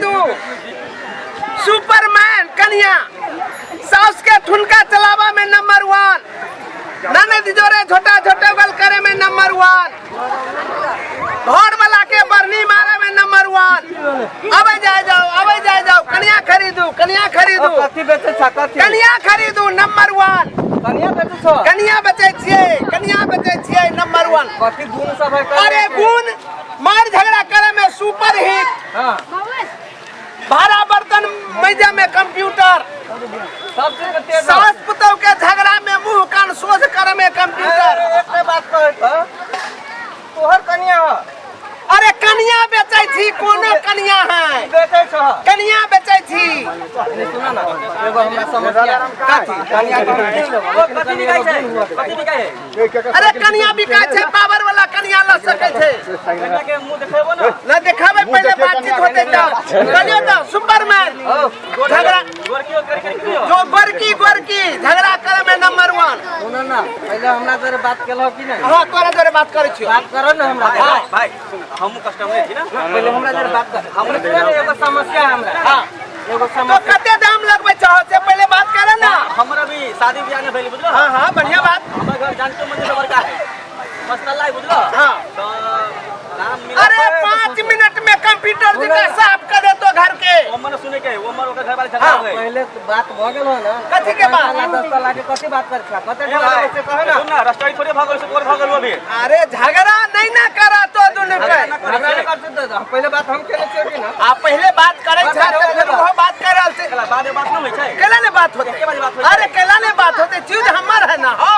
खरीदू। सुपरमैन कनिया, साउस के ठुनका चलावा में नंबर वन, ननद जोरे झोटा झोटेबल करे में नंबर वन, घर वाला के बरनी मारे में नंबर वन। अबे जाए जाओ, अबे जाए जाओ, कनिया खरीदू, कनिया खरीदू। कथी बेचै छ? कथी? कनिया खरीदू, नंबर वन। कनिया बेचै छ? कनिया बेचै छियै, कनिया बेचै छियै, नंबर वन। कथी गुण सब है कनिया अरे के? गुण, मार झगड़ा करे में सुपर हिट। हाँ। भाड़ा बर्तन मैजा में कंप्यूटर। सब चीज के तेज। सास पुतोह के झगड़ा में मुंह कान सोझ करे में कंप्यूटर। अरे, एक बात कहै छ, तोहर कनिया ह? अरे कनिया बेचै छी, कोनो कनिया है। बेचै छ? कनिया बेचै छी। नहीं, सुना ना, एगो हमरा समस्या। कथी? कनिया के हम कीन लेबो। ओ, कथी बिकाइ छै? कथी बिकाइ है? अरे कनिया बिकाइ छै, पावर वाला कनिया ल सकै छै। कनिया के मुंह देखेबो ना। न देखाबै, पहिले बातचीत होतै तब। कनियो तऽ सुपरमैन, झगड़ा गोरकी कर कर के जो गोरकी गोरकी झगड़ा करे में नंबर वन। सुनो ना, पहिले हमरा जरे बात केलहो कि नहीं? हाँ, तोरा जोरे बात करै छियो। बात करो ना हमरा। भाई भाई, सुन, हमहूँ कस्टमर छी ना। पहिले हमरा जरे बात कर। हमरा सुनो ना, एगो समस्या है हमरा। हाँ। एगो तो समस्या। कते दाम लगबै चाहो से पहिले बात करे ना। हमरा भी शादी बियाह नहीं भेल, बुझलो? हाँ हाँ, बढ़िया बात। हमर घर जानकी मंदिर से बड़का है, मस्त लाई, बुझलो? हाँ। तो दाम मिला। अरे 5 मिनट में कंप्यूटर जी साफ कर दे तो घर के। वो मन सुने के वो मन ओकर घर वाले झगड़ा हाँ, हो गए। पहिले तो बात भ गेल हो ना। कथी के बात? 10 लाख के कथी बात कर छा? कते ए भाई, से कहे ना। सुन ना, राष्ट्रीय थोड़े भागल से तोर भागल अभी। अरे झगड़ा नहीं ना करा तो दुनू के। झगड़ा नहीं करते तो पहिले बात हम केने छियै कि ना? आ पहिले बात करै छै तऽ फेर ओहो बात कर रहल छै। केला बाद में बात न होइ छै। केला ने बात होते? एके बारी बात होइ छै। अरे केला ने बात होते? चीज हमर है ना, हो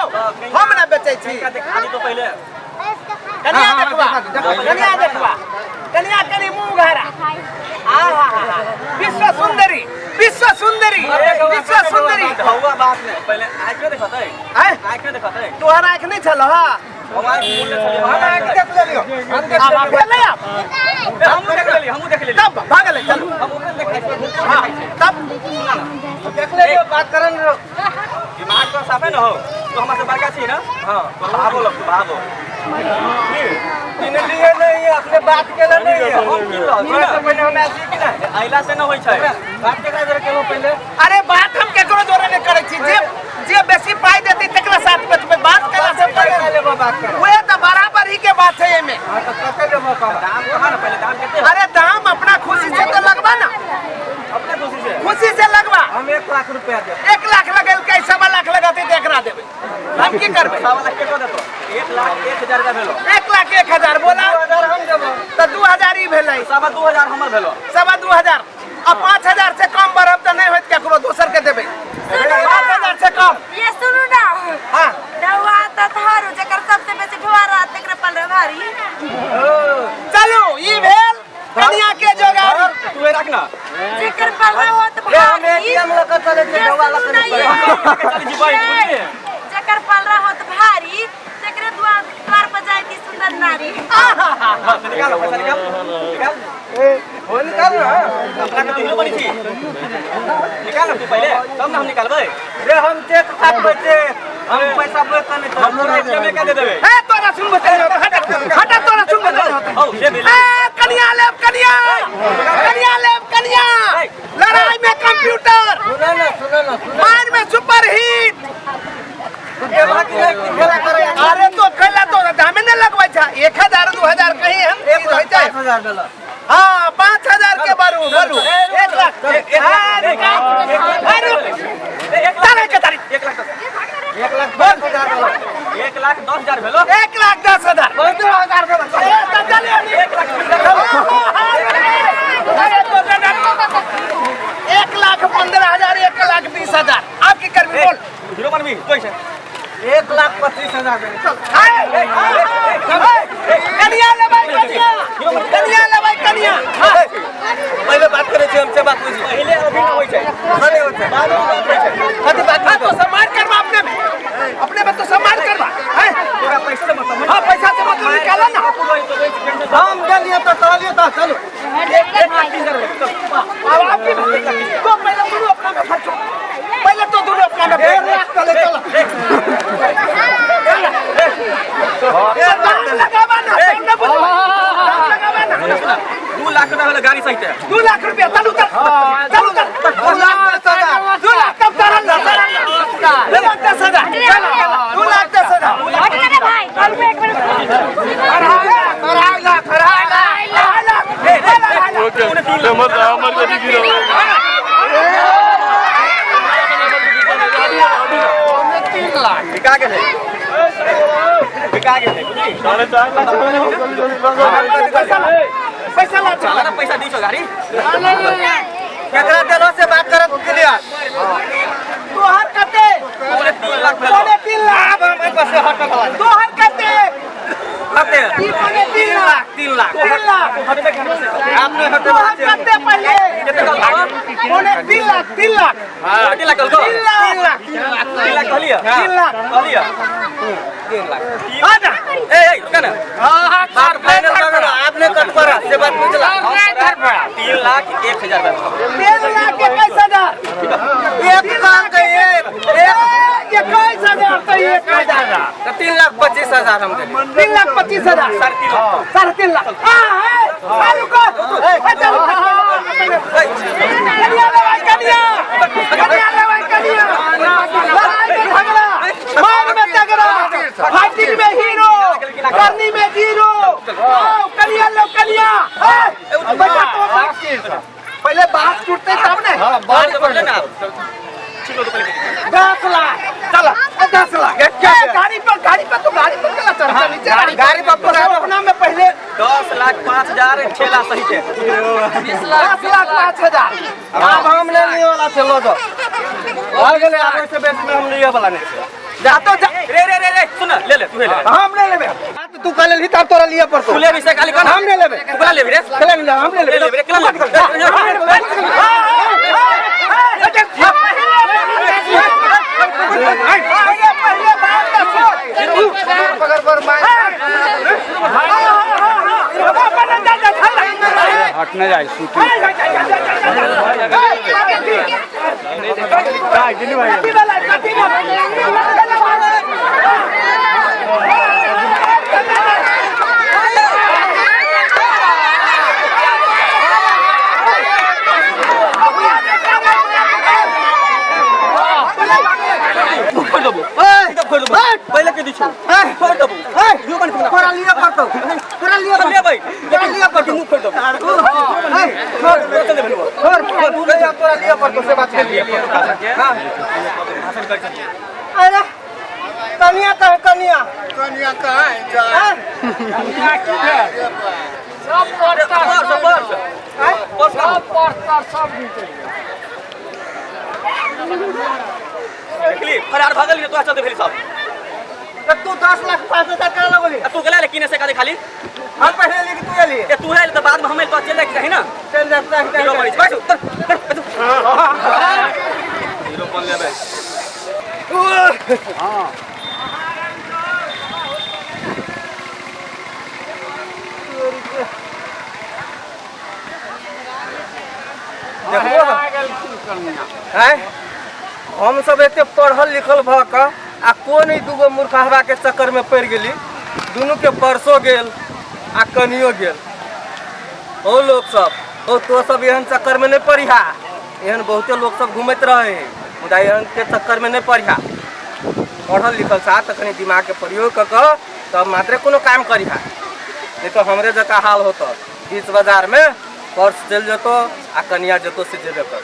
हम ना बेचै छी। कनिका देखा दी तो पहिले। कनिया देखबा, कनिया देखबा, कनिया कनी मुंह घारा। आ हा हा, विश्व सुंदरी, विश्व सुंदरी, विश्व सुंदरी। हौवा बात नहीं, पहिले आँख में देखतै। आय? आँख में देखतै। तोहर आँख नहीं छल? हा। हम आँख मुड़ले छलियै। हम आँख देख लेलियो, हम देख आब लेलियो। भेलै आब। ए, हमहूँ देख लेली, हमहूँ देख लेली। तब भागलै, चलू। हम ओकरे देखै छियै। हाँ, तब देख लेलियो, बात करन रहो। दिमाग तो साफे न हो तो हमरा से बड़का छी ना। हाँ। तो भागो लग, तू भागो। किन लिए नहीं, अपने बात केला नहीं है। हम की रहल छी तोरा ना? से पहिले हम आयल छी कि नहीं? अइला से न होइ छै। बात केकरा जरे केलहुँ पहिले? अरे बात हम केकरो जोरे नहीं करै छी, जे जे बेसी पाई देतै तकरा साथ बेचबै। बात केला से पैसा पहिले लेबो बात कर। उहे तऽ बराबर ही के बात है एमे। हाँ, तो कते लेबो कह? दाम कहाँ न, पहिले दाम कते? अरे दाम अपना खुशी से तो लगबा ना। अपना खुशी से। खुशी से लगबा। हम 1 लाख रुपया देब। 1 लाख लगेलकै, 1.25 लाख लगतै तऽ एकरा देबै, हम की करबै? 1.25 लाख के देतो? 1,01,000 का भेलो। 1,01,000 बोला। 2000 हम देबो। तऽ 2000 ई भेलै। 2.25 हजार हमर भेलो। 2.25 हजार आ 5000 से कम बढ़ब तऽ नहि होइत, केकरो दोसर के देबै 5000 से कम। ये सुनू ना। हाँ। ढौआ तऽ थारू, जेकर सबसे बेसी ढौआ रहत तेकरे पलरे भारी। चलू, ई भेल कनिया के जोगारी। तू रख ना। जेकर पलरे होत ए, हम भारी। एटीएम लऽ कऽ चलै छियै, ये ढौआ लऽ सुनू कऽ ना नहि ये। चलै। चल जी भाई, बुझलिए? जेकर पलरा होत भारी तेकरे द्वार द्वार पर जाय की सुंदर नारी। हाँ, तो निकाल पैसा, निकाल निकाल। ए, हो निकाल ना। अपना के तो हीरो बनी छी, निकाल ना तू पहिले, तब ना हम निकालबै। रे, हम चेक काटबै, चेक। हम पैसा बेच नहीं हम तोरा एटीएम में का दे देबै। हे, तोरा सुनबो चल, हट हट, तोरा सुनबो चल। हौ से भेलै। ए कनिया लेब, कनिया, कनिया लेब, कनिया। लड़ाई में कंप्यूटर। सुनो ना, सुनो ना, सुनो। मार में सुपर हिट। तू देबा कि नहीं कि खेला करे? अरे तो खेला तो दामे न लगबै छै, 1000 2000 कहीं हम एक चीज होइ लाख छै। 5000 देलक। हाँ, 5000 के बारू बोलू, 1 लाख। हाँ, रुक। हाँ, रुक। चल, एक तारीख। 1 लाख। 1,10,000 देलक। 1,10,000 भेलो। 1,10,000। 15,000 देलक। ए, तऽ चलिए नी। 1 लाख। अरे तो दादा, 1,15,000, 1,20,000, आप की करबी बोल। हीरो बनबी तो ऐसे। 1,25,000 देलक, चल। हाय, हाय, कनिया लेबै, कनिया, कनिया लेबै, कनिया। हाँ। पहिले बात करै छी हमसे, बात बुझी। पहिले अभी न होइ छै। नहीं होइ छै। बाद में बात होइ छै। कथी बात? हाँ, तो सम्मान करबा अपने में, अपने में तो सम्मान करबा हैं? तोरा पैसा से मतलब? हाँ, पैसा से मतलब निकाला ना। हम गेलियै तऽ कहलियै तऽ चलू। 1,30,000 भेलो, चल। अब आपकी तो पहले दोनों अपना में खर्चो, पहले तो दोनों अपना में 1.5 लाख चले, चल। दाम लगावा ना, दाम ना बोलो, दाम लगावा ना। 2 लाख रुपया वाला गाड़ी सहित है। 2 लाख रुपया। चलू चल, चलू चल। 2 लाख 10,000। 2 लाख कब तरल 2 लाख 10,000। 2 लाख 10,000। हट रे भाई, कल एक मिनट। 2.5 लाख, 2.5 लाख। 2.75 लाख। बिका गेलै, बिका गेलै, बुझली? 4.5 लाख। पैसा ला, पैसा ला। चला ना, पैसा दी छो गाड़ी। केकरा देलो से बात करत के लिए? तोहर कते? 2.75 लाख भेलो। 2.75 लाख। आब हम एहि पर से हटल वाला। तोहर कते? कते? ई 2.75 लाख। 3 लाख। 3 लाख। हटबे के हमसे। आप नहीं हटल। तोहर कते पहिले? कते कहलको? 2.75 लाख, 3 लाख। 2.5 लाख कहलको? 3 लाख। 3 लाख। 3 लाख कहलियै? 3 लाख। कहलियै? 3 लाख। आजा। ए ए, रुका ना। बात फाइनल कर देलो, आप नहीं कट पड़ा से बात बुझला। 3 लाख 1 हजार रुपया। 3 लाख 21 हजार। एक काम के एक एक। 21 हजार तो 1 हजार। तो 3 लाख 25 हजार हम देली। 3 लाख 25 हजार। 3.5 लाख। 3.5 लाख। हाँ है, हाँ, रुको। ए, चलो। कनिया ले भाई, कनिया, कनिया ले भाई, कनिया। लड़ाई में झगड़ा, मार में तगड़ा, फाइटिंग में हीरो, करनी में जीरो। आओ कनिया लो, कनिया। ए, बेटा तो पहले बात टूटते तब ने। बात कर ना। ठीक हो तो पहले। 10 लाख, चला 10 लाख। ए, गाड़ी पर, गाड़ी पर तो, गाड़ी पर चला, चल नीचे गाड़ी। गाड़ी पर पर अपना में पहले। 10 लाख 5 हजार ठेला सहित है। 10 लाख 5 हजार। आब हम नहीं लिए वाला छै, लो जाओ। भऽ गेलै, आब ओहिसँ बेसी में हम लिए वाला नहीं छै। जा तो जा। रे रे रे रे, सुन, ले ले, तू ले ले। हम नहीं लेबे। हाँ, तो तू कह लेलही तब तोरा लिए पड़तो। तू ले भी से खाली कौन? हम नहीं लेबे। तू कला लेबी रे? केला नहीं लेबे, हम नहीं ले लेबे। लेबी रे, केला लेबी? पहले बात तो सुन। पकड़ पर मार। हटने जाए शूटिंग। खोल देबो, खोल देबो। पहिले के दी छौ, खोल देबो। तोरा लिए पड़तो, तोरा लिए। हम लेबै। तोरा लिए पड़तो। मुंह खोल देबो। छोड़, छोड़, छोड़, तोरा लिए पड़तो से बात के लिए। हां, भाषण कर छी। अरे कनिया कह, कनिया। कनिया कहाँ है जा? पर्स, पर्स, पर्स कहाँ? देखली, फरार भऽ गेल तोरा चलते भेली सब। तो तू 10 लाख 5 हजार करा लगोली। आ तू गेला ले किने से काजे खाली। हम पहले लिए कि तू लिए? ए, तू है तऽ बाद में हम तो चल जाके चाही ना। चल जाता है। हीरो बनै छै। बैठू, उतर, उतर, बैठू। हीरो बन लेबै। देखबो हैं, हम सब एते पढ़ल लिखल भऽ कऽ आ कोन ई दूगो मूर्खहबा के चक्कर में पड़ि गेली। दुनू के परसो गेल आ कनियो गेल। ओ लोक सब, ओ तो सब एहन चक्कर में नहीं पड़िहा। एहन बहुते लोक सब घूमैत रहे है, मुदा एहन के चक्कर में नहीं पड़िहा। पढ़ल लिखल साथ तऽ कनि दिमाग के प्रयोग कऽ कऽ तब मात्रे कोनो काम करिहा, नहीं तो हमरे जकाँ हाल होतो। बीच बाजार में पर्स चलि जेतो आ कनिया जेतो से जेबे करतो।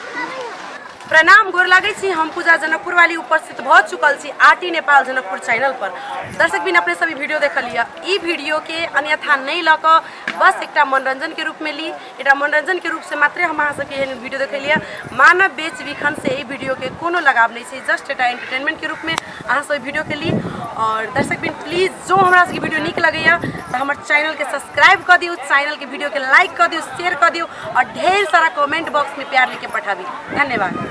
प्रणाम, गोर लागै छी। हम पूजा जनकपुर वाली उपस्थित भऽ चुकल छी आरटी नेपाल जनकपुर चैनल पर। दर्शक बिन, अपने सभी वीडियो देखल लिअ। ई वीडियो के अन्यथा नहि लऽ कऽ बस एकटा मनोरंजन के रूप में ली। एकटा मनोरंजन के रूप से मात्रे हम अहाँ सबके एहन वीडियो देखेलियै। मानव बेच बिखन से एहि वीडियो के कोनो लगाव नहि छै। जस्ट एकटा एंटरटेनमेंट के रूप में अहाँ सब वीडियो के ली। और दर्शक बिन, प्लीज जो हमरा सबके वीडियो नीक लगैया तऽ हमर चैनल के सब्सक्राइब कऽ दियौ, चैनल के वीडियो के लाइक कऽ दियौ, शेयर कऽ दियौ और ढेर सारा कमेंट बॉक्स में प्यार लिख के पठाबी। धन्यवाद।